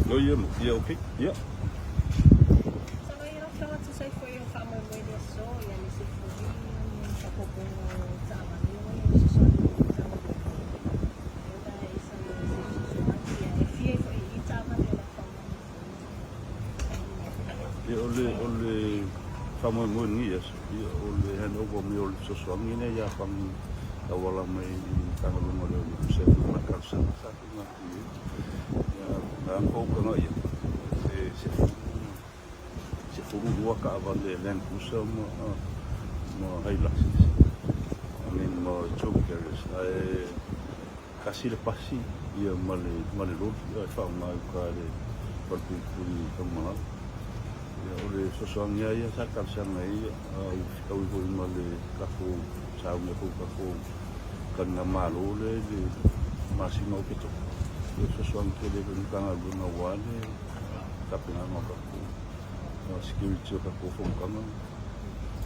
No ia, ia okay. Ia. Ia o le o le faamoemoe i lenei aso, ia o le handover mai o le fesoasoani lea ia Pagi e auala mai i le Matagaluega o Leoleo tusa ai foi ma le talosaga sa tuuina atu i ai. Ia na ala ona ou tagai atu, e 12 taavale Land Cruiser ma Hiluxes, I mean ma Tow Carriers, ae tasi le pasi ia ma le ma le loli e faaaoga i uta i le falepuipui i Tanumalala. Ia o le fesoasoani lava ia sa talosaga ai ua fetaui foi ma le tatou sauni atu i tatou taligamalo lea i le masina o Oketopa. Ia fesoasoani tele foi i le Matagaluega aua le tapenaga o tatou security o tatou fonotaga.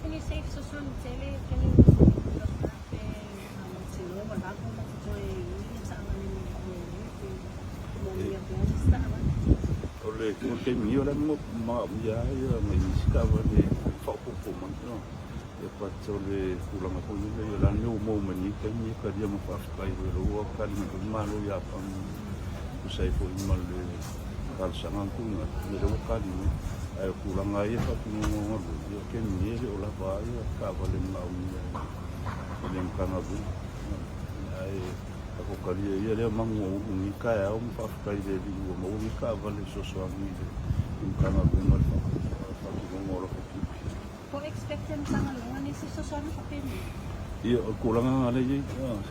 Can you say fesoasoani tele? Can you pe mautinoa lava ma totoe i taavale pe manaomia pea nisi taavale? O le taimi nei o la e manaomia lava nai isi taavale faaopoopo mai. Ia but o le tulaga foi lele o le a le mea ua maua mai nei taimi e talia ma faafetai foi o lea ua tali mai foi le Malo o Iapani e tusa ai foi ma le talosaga na tuuina atu, ia lea ua tali mai. Ae o tulaga lava ia e faatinoina o galuega, ia o le taimi nei e le o lava a taavale manaomia e le Matagaluega. Ae tatou talia ia lea manu ua ulu i lenei taeao ma faafetai i le Alii ua maua nei taavale e fesoasoani i le Matagaluega i le faatinoga o latou tiute. Po o expect e Matagaluega nisi fesoasoani faapenei? Ia, o le tulaga lena lea e i ai.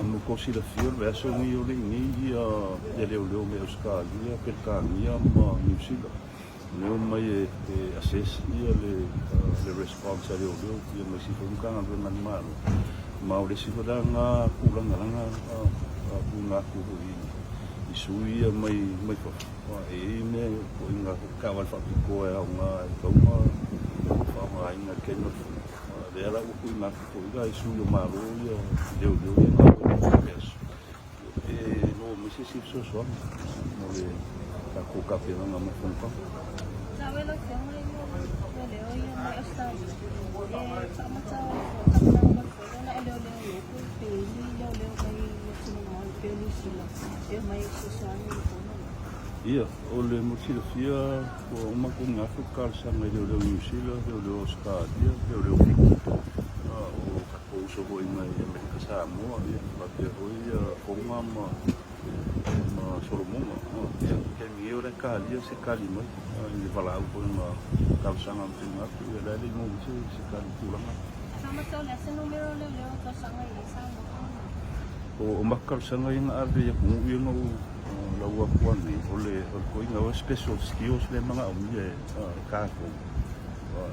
Mo le tou silafia, o le vaiaso lenei o le i nei ia leoleo mai Ausetalia, Peretania ma Niu Sila. O lea e omai e assess ia le response a leoleo ma isi foi Matagaluega a le Malo. Ma o le isi foi la lena tulaga lana tuuina atu foi i sui ia mai fafo, e i ai mea ituaiga taavale faapitoa e aoga e tatau ona faaaogaina i le taimi o le fono. O lea la ua tuuina atu foi la i sui o Malo ia leoleo ia na o i le aso pe maua mai se isi fesoasoani mo le tatou tapenaga mo fonotaga. Taua lau Afioga i leoleo ia mai Australia e faamata tapenaga mo le fono ona e leoleo loko pe i ni leoleo mai atunuu mamao e pei o Niu Sila e omai e fesoasoani i le fono lea. Ia, o le mo le silafia ua uma tuuina atu le talosaga i leoleo Niu Sila, leoleo Ausetalia, leoleo Fiti, o tatou uso foi mai Amerika Samoa, ia faapea foi Tonga ma Solomona. Ia, taimi nei o la e talia se tali mai i le valaau foi ma talosaga na tuuina atu, ia o la e le i maua mai se tali i tulaga. Faamata o le a se numera o leoleo talosaga i ai Samoa? O matou talosaga ia na ave i atunuu ia na ou Lau atu nei, o le ituaiga o special skills lea e manaomia e tatou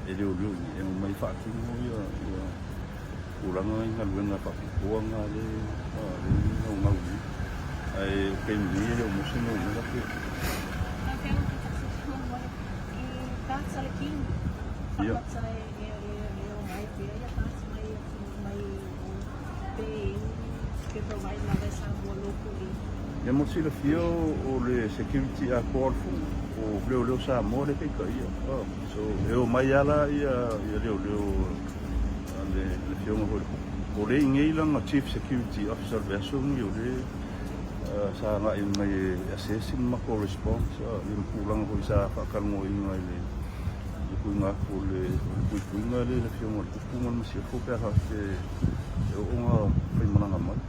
e leoleo i e omai e faatino ia tulaga i galuega faapitoa na lea e naunau i ai. Ae o le taimi nei e le o maua se numera pe. Ia. Ia mo le silafia o le security atoa o le fono, o leoleo Samoa lea e taitaia. So e omai lava la ia leoleo a le afioga foi i le Kupu. O lea e i inei lana Chief Security Officer o le vaiaso lenei o lea sa agai mai e assess le matou response ia ma tulaga foi sa faatalanoaina i le tuuina atu o le puipuiga lea i le afioga i le Kupu ma le Masiofo pe a faapea e oo ona faimalaga mai.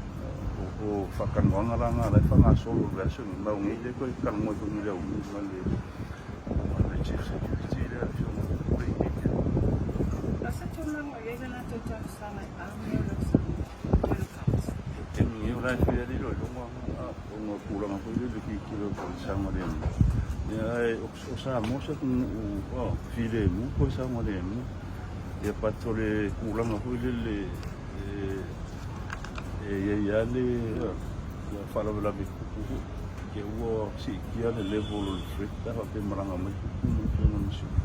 O faatalanoaga la na o la e faagasolo i le vaiaso lenei, ma o nei lea e toe talanoa ai foi ma le aumai ma le Chief Security lea le afioga i le Kupu lea e i inei. O se tulaga o i ai le latou talosaga i a mea o lau saunoaga? Taimi nei o la e fai lava le iloiloga ona o tulaga foi lele e tilotilo i le saogalemu. Ia ae o Samoa se atunuu filemu toe saogalemu. Ia but o le tulaga foi lele e i ai lava le faalavelave tupu foi te i ua siitia le level o le threat pe a faapea e malaga mai tupu ma le afioga i le Masika.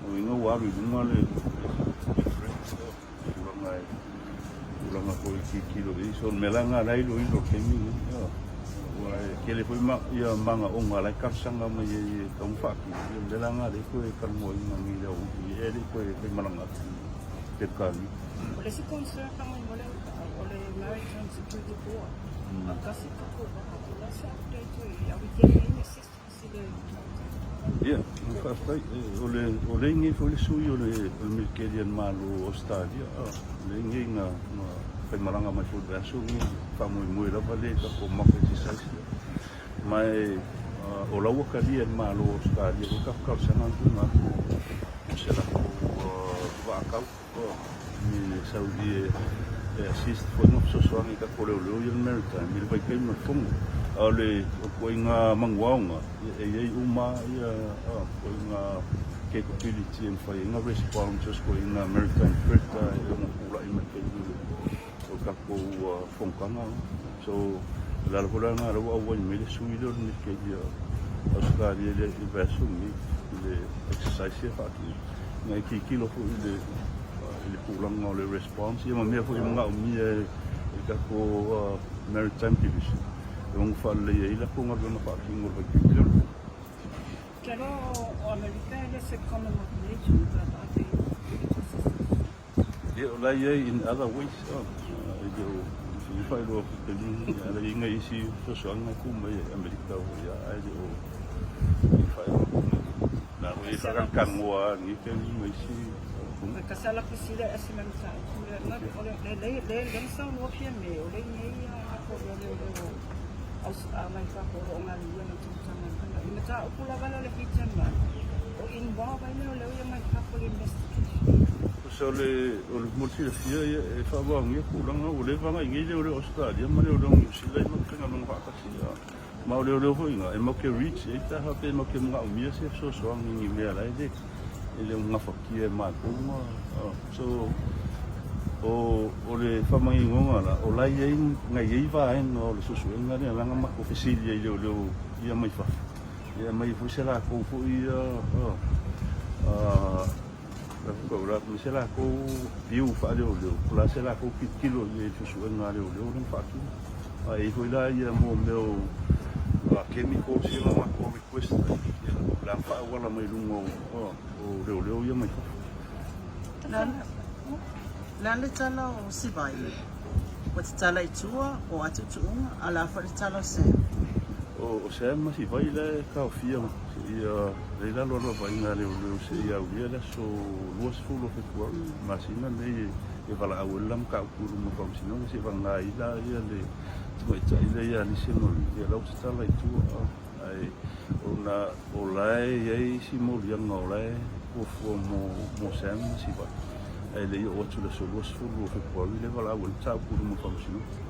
O lona uiga ua alu i luga le threat. Tulaga e tulaga foi e tilotilo i ai. So o le mea la lena o la e iloilo i le taimi lenei. Ua e tele foi ma, ia magaoga la e talosaga mai ai e tatau ona faatino, ia o le mea la lena lea e toe talanoaina nei i le aoauli e le i toe faimalaga atu i Peretania. O le isi concern faamolemole o le Maritime Security Board. A tasi tatou vaa, o le a se update o i ai? Are we getting any assistance i le Ia, faafetai. O le o le nei foi le sui o le o le militeli a le Malo o Ausetalia, o le nei na na faimalaga mai foi i le vaiaso lenei, faamoemoe lava lea i tatou mock exercise lea. Ma e o la ua talia e le Malo o Ausetalia foi tatou talosaga na tuuina atu mo se latou vaatau i sau i e assist foi ma fesoasoani i tatou leoleo ia le maritime i le vaitaimi o le fono. A o le ituaiga manuaoga, e i ai uma ia ituaiga capability e mafai ai ona respond i so o se ituaiga maritime threat e ono tulai mai i le taimi o le tatou fonotaga. So, o le ala foi la lena o lea ua auai mai le sui lea o le militeli a Ausetalia i le vaiaso lenei i le exercise ia e faatino, ina ia tilotilo foi i le tulaga o le response ia ma mea foi e manaomia e le tatou Maritime Division e ono faaleleia ai latou galuega faatino i le vaitaimi lea o le fono. Ou te iloa o Amerika e le se Commonwealth Nation but are they giving assistance? Ia, o la e i ai in other ways, e le o i faailoa atu i le taimi lenei, a o la e i ai nai isi fesoasoani na tuu mai e Amerika foi, ae le o i faailoa atu nei. O la foi e faatalatalanoa lava i lenei taimi ma isi atunuu. E tasi lava lau fesili ae ese mai le mataupu lea. O le lea na saunoa Fiame, o lea e i ai a tatou leoleo mai fafo o lo o galulue ma le Matagaluega. I mataupu lava lea o le hit and run, o involve ai leoleo ia mai fafo i le investigation? Tusa o le mo le silafia e faavaogia tulaga ua leva ona i nei leoleo Ausetalia ma leoleo Niu Sila i matou faigaluega faatasi ma o leoleo foi ina e matou te reach i ai pe a faapea e matou te manaomia se fesoasoani i ni mea la e le o gafatia e matou ma so o le faamaninoga la o la e i ai na i ai vaega o le suesuega lea na matou fesili ai i leoleo ia mai fafo e aumai foi se latou foi ma se latou view faaleoleo, po o le a se latou tilotilo i ai i le suesuega a leoleo lea na faatino. A e i ai foi la ia mo mea o chemicals ia na matou request ai, ia o le a faaauala mai luga o leoleo ia mai fafo. O le a le tala o Sivai? Ua tatala i tua o a tuutuuga, a o le a foi le tala o Sam? O Sam ma Sivai la e taofia seia le i lalo o le vaavaaiga a leoleo seia aulia le aso 20 o Fepuari, masina nei e valaau ai le la mataupu i luma o le Faamasinoga seia vagana ai la ia le tamaitai lea ia Alise Marie, ia la ua tatala i tua. Ae ona o la e i ai isi moliaga o la e fuafua mo Sam ma Sivai, ae le i oo atu i le aso 20 o Fepuari lea e valaau ai le mataupu i luma o le Faamasinoga.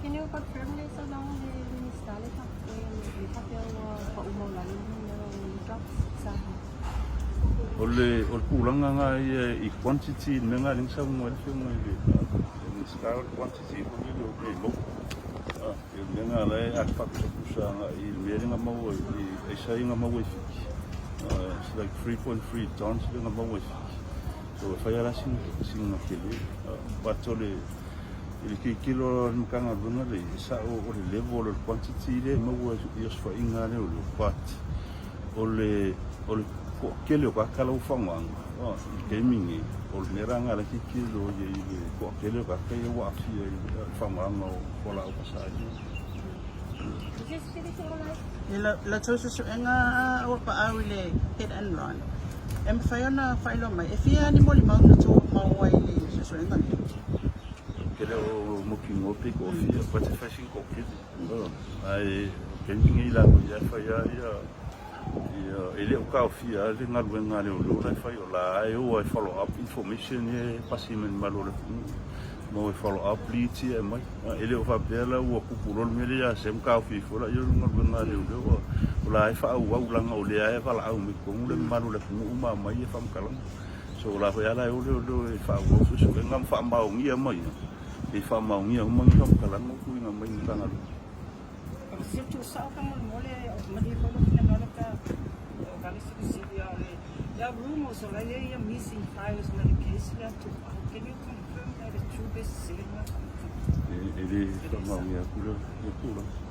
Can you confirm le saunoaga a le Minista le faapea ua pau maualalo le numera o drugs i Samoa? O le tulaga lena ia i quantity, le mea lena lea na saunoa ai le Afioga i le Minisita, o le quantity foi lele o mea e maua. O le mea lena la e faapusapusa agai i le mea lea na maua i aisa ia na maua i Fiti. It's like 3.3 tons lea na maua i Fiti. So e fai lava la sina tele. But o le i le tilotilo a le Matagaluega lea, e sao o le level o le quantity lea e maua i osofaiga a leoleo, but o le o le toatele o tagata la ua faaaogaina i le taimi lenei, o le mea la lena o lea e tilotilo i ai i le toatele o tagata ia ua aafia i le faaaogaina o fualaau faasaina. I la tou suesuega ua paau i le hit and run, e mafai ona faailoa mai e fia ni molimau na tou maua i le suesuega lea? Ou te le o mautinoa pe toafia, but e fai sina toatele. Ae o le taimi lenei la ia e fai lava ia e le o taofia lava le galuega a leoleo la e fai, o la e o lava e follow up information ia e pasi mai le malu o le atunuu ma o e follow up leads ia e aumai. E le o faapea la ua tupu loa le mea lea ia Sam taofi ifo lea le galuega a leoleo, o la e faaauau leaga o lea e valaau mai totonu le mamalu o le atunuu ma aumai ia faamatalaga. So o la foi lava la e o leoleo e faaauau suesuega ma faamaonia mai e faamaonia uma ni faamatalaga ua tuuina mai i le Matagaluega. O se tuusao faamolemole malie foi lou finagalo pe a vale se fesili a o le There are rumors o la e i ai ia missing files na le case lea Tuuau. Can you confirm that is true pe sese lena faamatalaga? E le faamaonia atu lea tulaga.